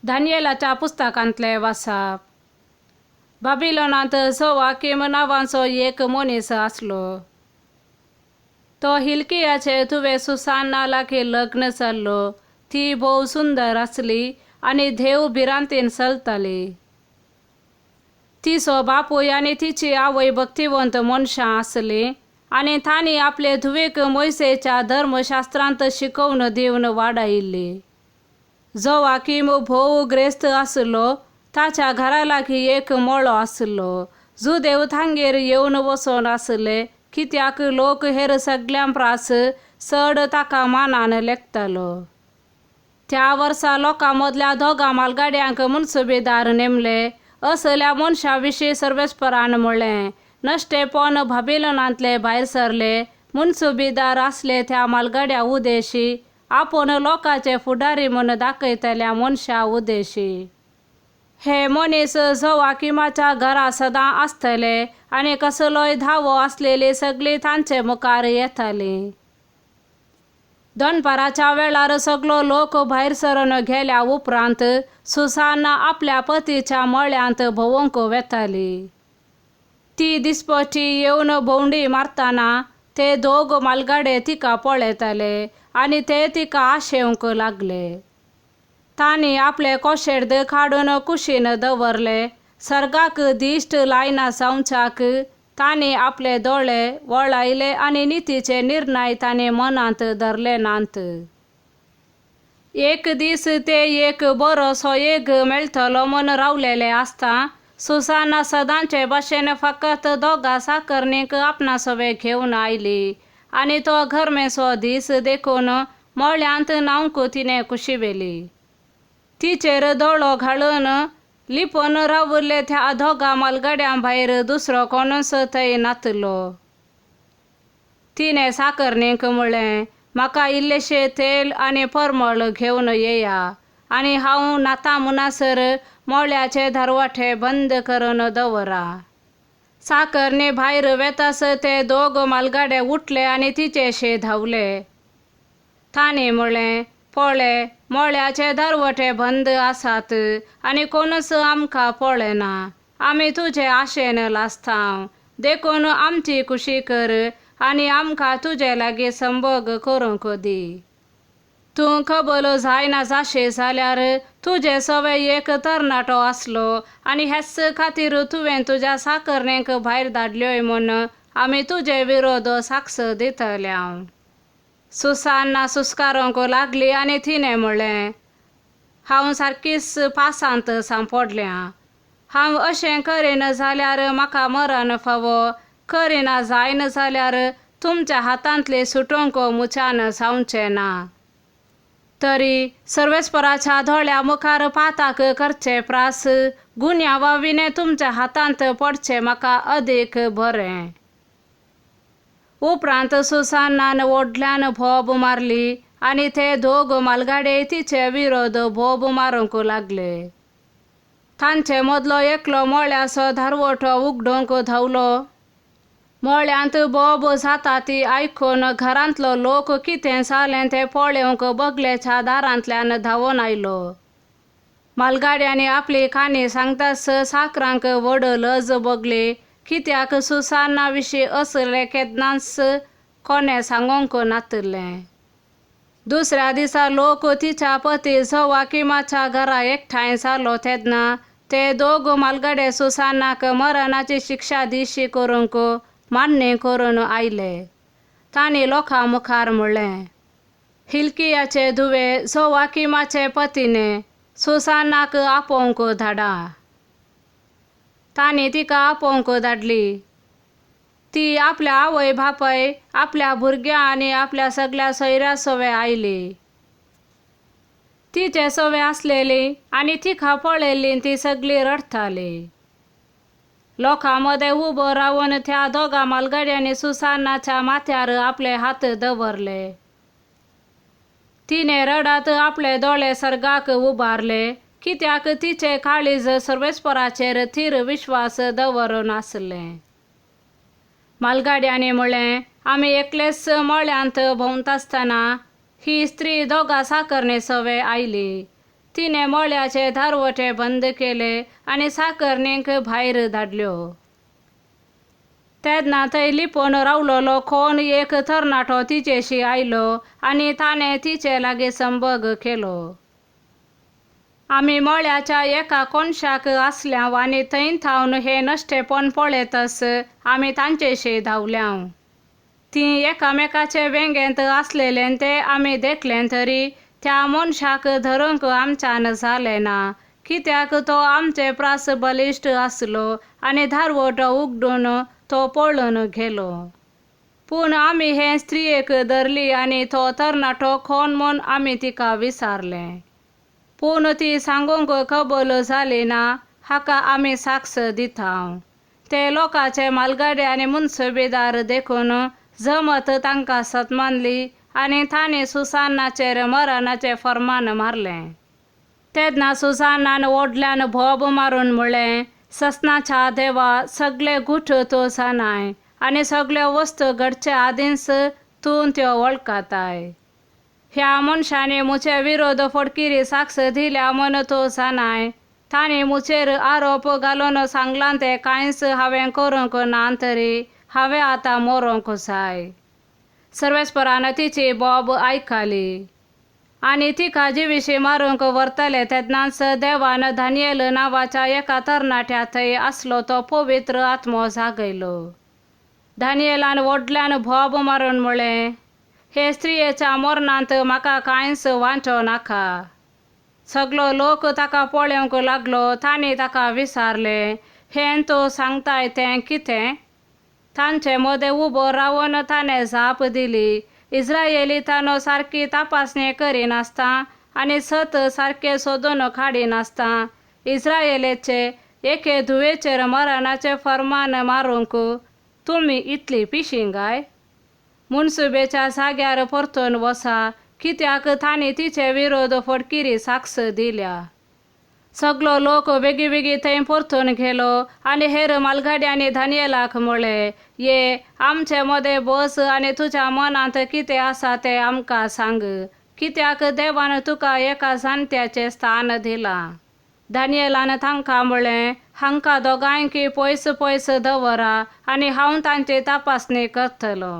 दानियेलाच्या पुस्तकांतलें वाचप. बाबिलोनांत जोआकीम नांवाचो एक मनीस आसलो. तो हिल्कियाचे तुवें सुसाना लागीं लग्न जाल्लो. ती भोव सुंदर आसली आनी देव भिरांतीन चलताली. तिचो बापूय आनी तिची आवय भक्तिवंत मनशां आसलीं आनी तांणी आपले धुवेक मोयसेच्या धर्मशास्त्रांत शिकोवन दिवन वाडयिल्ली. जोआकीम भोव ग्रेस्त आसलो. ताच्या घरा लागीं एक मळो आसलो. जुदेव तांगेर येवन वचोन आसले, कित्याक लोक हेर सगल्यां प्रास चड ताका मानान लेखतालो. त्या वर्सा लोकां मदल्या दोगां म्हालगाड्यांक मुन्सुबेदार नेमले. असल्या मनशा विशीं सर्वेस्परान म्हणलें, नश्टेपण बाबिलोनांतले भायर सरले. मुन्सुबेदार आसले त्या म्हालगड्या उदेशी, आपूण लोकांचे फुडारी म्हूण दाखयतल्या मनशा उदेशी. हे मनीस जोआकिमाच्या घरा सदां आसतले आनी कसलोय धावो आसलेली सगळीं तांचे मुखार येतालीं. दनपाराच्या वेळार सगलो लोक भायर सरून गेल्या उपरांत सुसाना आपल्या पतीच्या मळ्यांत भोंवंक वेताली. ती दिसपटी येवन भोंवडी मारतना ते दोग म्हालगडे तिका पळयताले आनी ते तिका आशेवंक लागले. तांणी आपले कोशेर्द काडून कुशीन दवरले. सर्गाक दिश्ट लायना जावच्याक तांणी आपले दोळे वळायले आनी नितीचे निर्णय तांणी मनांत धरले नात. एक दीस ते एक बरोसो एक मेळटलो म्हूण रावलेले आसता सुसाना सदांचे भाशेन फकत दोगां साकरणीक आपणा सवे घेवन आयली आनी तो गरमेचो दीस देखून मळ्यांत न्हावंक तिणें कुशी व्हेली. तिचेर दोळो घालून लिपून राविल्ले त्या दोगां म्हालगड्यां भायर दुसरो कोणूच थंय नातलो. तिणें साकरणीक म्हणलें, म्हाका इल्लेशें तेल आनी परमळ घेवन येया आनी हांव न्हाता म्हणसर मळ्याचे दरवाटे बंद करून दवरा. साकरणी भायर वेतास ते दोग म्हालगडे उठले आनी तिचेशे धांवले. तांणी म्हणलें, पळय, मळ्याचे दरवटे बंद आसात आनी कोणूच आमकां पळयना. आमी तुजे आशेन लासता. देखून आमची खुशी कर आनी आमकां तुजे लागीं संभोग करूंक दी. तूं कबल जायना जाशे जाल्यार तुजे सवे एक तरणाटो आसलो आनी हेच खातीर तुवें तुज्या साकरणेक भायर धाडल्योय म्हूण आमी तुजे विरोध साक्ष दितल्या. सुसाना सुस्कारूंक लागली आनी तिणें म्हणलें, हांव सारकीच पासांत सांपडल्या. हांव अशें करीन जाल्यार म्हाका मरण फावो, करिना जायना जाल्यार तुमच्या हातांतले सुटूंक म्हज्यान जावचें ना. तरी सर्वेस्पराच्या दोळ्या मुखार पाताक करचे प्रास गुन्यांवा विणें तुमच्या हातांत पडचें म्हाका अदीक बरें. उपरांत सुसानान व्हडल्यान बोब मारली आनी ते दोग म्हालगडे तिचे विरोध बोब मारूंक लागले. तांचे मदलो एकलो मळ्याचो दारवटो उगडूंक धांवलो. मळ्यांत बोब जाता ती आयकून घरांतलो लोक कितें जालें तें पळोवंक बगलेच्या दारांतल्यान धांवून आयलो. म्हालगड्यांनी आपली काणी सांगताच साकरांक व्हड लज भोगली, कित्याक सुसाना विशीं असलें केन्नाच कोणें सांगूंक नातिल्लें. दुसऱ्या दिसा लोक तिच्या पती जोआकिमाच्या घरा एकठांय जालो तेन्ना ते दोग म्हालगडे सुसानाक मरणाची शिक्षा दिशी करूंक मान्य करून आयले. तांणी लोकां मुखार म्हणलें, हिल्कियाचे धुवे जोआकिमाचे पतीने सुसानाक आपोवंक धाडा. तांणी तिका आपोवंक धाडली. ती आपल्या आवय बापाय, आपल्या भुरग्यां आनी आपल्या सगल्या सोयऱ्या सवे आयली. तिचे सवे आसलेली आनी तिका पळयल्ली ती सगळीं रडटाली. लोकां मदें उबो रावन त्या दोगां म्हालगड्यांनी सुसानाच्या माथ्यार आपले हात दवरले. तिणें रडत आपले दोळे सर्गाक उबारले, कित्याक तिचें काळीज सर्वेस्पराचेर थीर विश्वास दवरून आसलें. म्हालगड्यांनी म्हणलें, आमी एकलेच मळ्यांत भोंवता आसतना ही स्त्री दोगां साकरणे सवे आयली. तिणें मळ्याचे दारवटे बंद केले आनी साकरणींक भायर धाडल्यो. तेन्ना थंय लिपोवन रावलेलो कोण एक तरणाटो तिचेशी आयलो आनी ताणें तिचे लागीं संभोग केलो. आमी मळ्याच्या एका कोनशाक आसल्यांव आनी थंय थावन हें नश्टेपण पळयतच आमी तांचेशी धांवल्यांव. तीं एकामेकाचे वेंगेंत आसलेलें तें आमी देखलें तरी त्या मनशाक धरूंक आमच्यान जालें ना, कित्याक तो आमचे प्रास बलिश्ट आसलो आनी दारवटो उगडून तो पळून गेलो. पूण आमी हे स्त्रियेक धरली आनी तो तरणाटो कोण म्हूण आमी तिका विचारलें. पूण ती सांगूंक कबूल जाली ना हाका आमी साक्ष दिता. ते लोकांचे म्हालगडे आनी मुनसुबेदार देखून जमत तांकां सन्मानली आनी तांणी सुसानाचेर मरणाचें फर्मान मारलें. तेन्ना सुसानान व्हडल्यान बोब मारून म्हळें, सस्नाच्या देवा, सगळे गुठ तूं जाणाय आनी सगळ्यो वस्तू घडचे आदींच तूं त्यो वळखताय. ह्या मनशांनी म्हजे विरोध फटकिरी साक्ष दिल्या म्हूण तूं जाणाय. तांणी म्हजेर आरोप घालून सांगलां तें कांयच हांवें करूंक ना तरी हांवें आतां मरूंक जाय. सर्वेस्परान तिची बोब आयकली आनी तिका जिविशी मारूंक व्हरतले तेन्नाच देवान दानियल नांवाच्या एका तरणाट्या थंय आसलो तो पवित्र आत्मो जागयलो. दानियलान व्हडल्यान बोब मारून म्हळें, हे स्त्रियेच्या मरणांत म्हाका कांयच वांटो नाका. सगलो लोक ताका पळोवंक लागलो. तांणी ताका विचारलें, हें तूं सांगताय तें कितें? तांचे मदें उबो रावन ताणें जाप दिली, इस्रायलितांनो सारकी तपासणी करिनासतना आनी सत सारकें सोदून काडिनासतना इस्रायलाचे एके धुवेचेर मरणाचें फर्मान मारूंक तुमी इतली पिशीं काय? मुनसुबेच्या जाग्यार परतून वचा, कित्याक तांणी तिचे विरोध फटकिरी साक्ष दिल्या. सगलो लोक बेगीबेगी थंय परतून गेलो आनी हेर म्हालगड्यांनी दानियलाक म्हळें, ये आमचे मदें बस आनी तुज्या मनांत कितें आसा तें आमकां सांग, कित्याक देवान तुका एका जाणट्याचें स्थान दिलां. दानियलान तांकां म्हळें, हांकां दोगांयकय पयस पयस दवरा आनी हांव तांची तपासणी करतलो.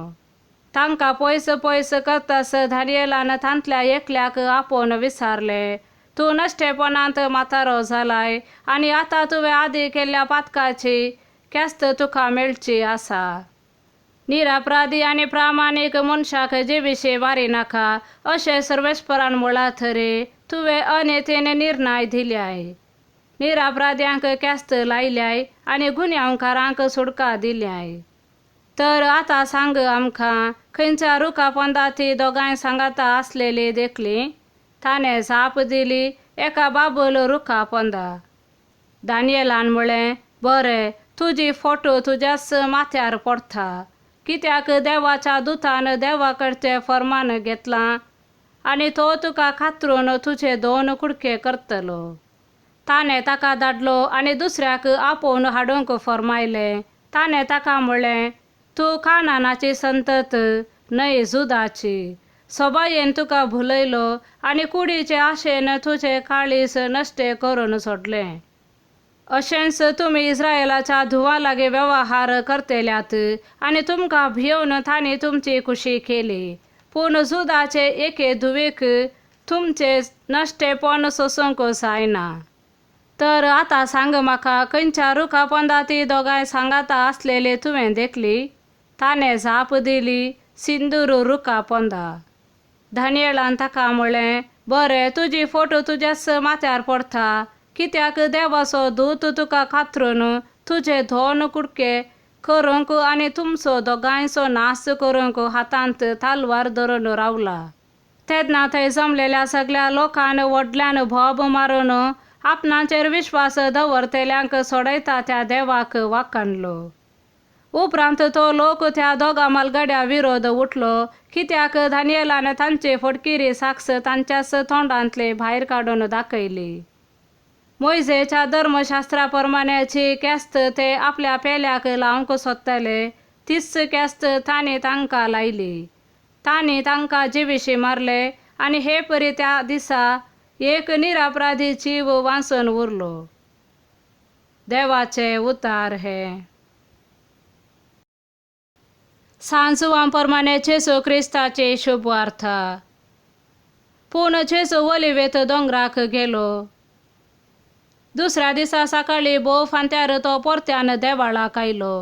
तांकां पयस पयस करतास दानियलान तांतल्या एकल्याक आपोवन विचारलें, तूं नश्टेपणांत म्हातारो जालाय आनी आतां तुवें आदीं केल्ल्या पातकाची ख्यास्त तुका मेळची आसा. निरापराधी आनी प्रामाणीक मनशाक जिविशी मारिनाका अशें सर्वेस्परान म्हळां तरी तुवें अनितीन निर्णय दिल्याय. निरापराध्यांक ख्यास्त लायल्याय आनी गुन्यांवकारांक सुटका दिल्याय. तर आतां सांग आमकां, खंयच्या रुखा पोंदा ती दोगांय सांगाता आसलेली देखली? ताणें जाप दिली, एका बाबूल रुखा पोंदा. दानियलान म्हळें, बरें, तुजी फोटो तुज्याच माथ्यार पडटा, कित्याक देवाच्या दुतान देवा कडचें फर्मान घेतलां आनी तो तुका कातरून तुजे दोन कुडके करतलो. ताणें ताका धाडलो आनी दुसऱ्याक आपोवन हाडूंक फर्मायलें. ताणें ताका म्हळें, तूं कानानाची संतत न्हय जुदाची. सोबायेन तुका भुलयलो आनी कुडीचे आशेन तुजें काळीज नश्टें करून सोडलें. अशेंच तुमी इस्रायलाच्या धुवां लागीं वेव्हार करतल्यात आनी तुमकां भियोवन तांणी तुमची खुशी केली. पूण जुदाचे एके धुवेक तुमचें नश्टेपण सोसूंक जायना. तर आतां सांग म्हाका, खंयच्या रुखा पोंदा ती दोगांय सांगाता आसलेली तुवें देखली? ताणें जाप दिली, सिंदूर रुखा पोंदा. दानियलान ताका म्हळें, बरें, तुजी फोटो तुज्याच माथ्यार पडटा, कित्याक देवाचो दूत तुका कातरून तुजे दोन कुडके करूंक आनी तुमचो दोगांयचो नाश करूंक हातांत तलवार धरून रावला. तेन्ना थंय जमलेल्या सगल्या लोकान व्हडल्यान बोब मारून आपणाचेर विश्वास दवरतल्यांक सोडयता त्या देवाक वाखाणलो. उपरांत तो लोक त्या दोगां म्हालगड्या विरोध उठलो, कित्याक दानियलान तांची फटकिरी साक्ष तांच्याच तोंडांतली भायर काडून दाखयली. मोयजेच्या धर्मशास्त्रा प्रमाण्याची ख्यास्त ते आपल्या पेल्याक लावंक सोदताले तीच ख्यास्त तांणी तांकां लायली. तांणी तांकां जिविशी मारले आनी हे परी त्या दिसा एक निरापराधी जीव वांचून उरलो. देवाचे उतार हे. सांजुवां प्रमाणे जेजू क्रिस्ताची शुभवार्ता. पूण जेजू ओलिवेत दोंगराक गेलो. दुसऱ्या दिसा सकाळीं भोव फांत्यार तो परत्यान देवाळाक आयलो.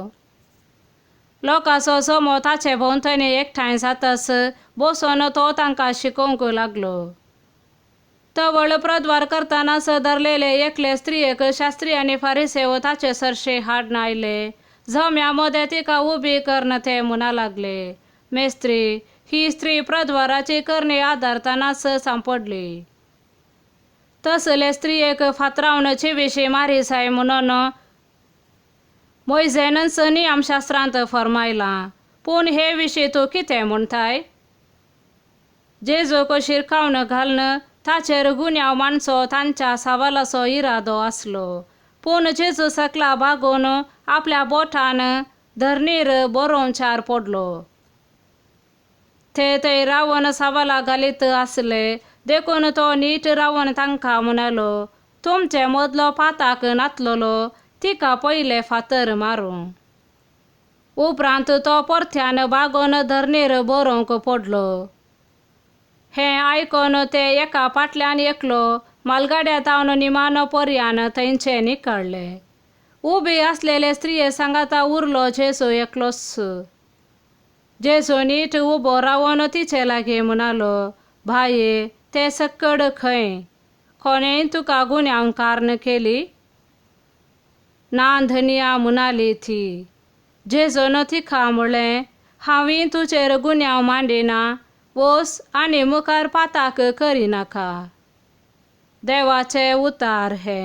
लोकांचो जमो ताचे भोंवतणी एकठांय जातच बसून तो तांकां शिकोवंक लागलो. तवळ प्रद्वार करतनाच धरलेले एकले स्त्रियेक शास्त्री आनी फारिसेव ताचे सरशी हाडून आयले. जम्या मदें तिका उबी करून ते म्हणा लागले, मेस्त्री, ही स्त्री प्रद्वाराची करणी आदारतनाच सांपडली. तसले स्त्रियेक फातरावन जिविशी मारी जाय म्हणून मोयजेनच नियमशास्त्रांत फर्मायलां. पूण हे विशीं तूं कितें म्हणटाय? जेजूक शिरकावन घालून ताचेर गुन्यांव मांडचो तांच्या सवालाचो इरादो आसलो. पूण जेजू सकला बागोवन आपल्या बोटान धरणीर बरोवच्यार पडलो. ते थंय रावन सवालां घालीत आसले देखून तो नीट रावन तांकां म्हणालो, तुमचे मदलो पाताक नातलेलो तिका पयले फातर मारूं. उपरांत तो परत्यान बागोवन धरणीर बरोवंक पडलो. हें आयकून ते एका फाटल्यान एकलो मालगाड्या तावन निमाणो पर्यान थंयचे निकळ्ळे. उबी आसलेले स्त्रिये सांगाता उरलो जेजू एकलोच. जेजू नीट उबो रावन तिचे लागीं म्हणालो, बाये, ते सक्कड खंय? कोणेंय तुका गुन्यांव कारण केली? ना धनया, म्हणाली ती. जेजून तिका म्हळें, हांवूय तुजेर गुन्यांव मांडिना. वच आनी मुखार पाताक करिनाका. देवाचे उतार हे.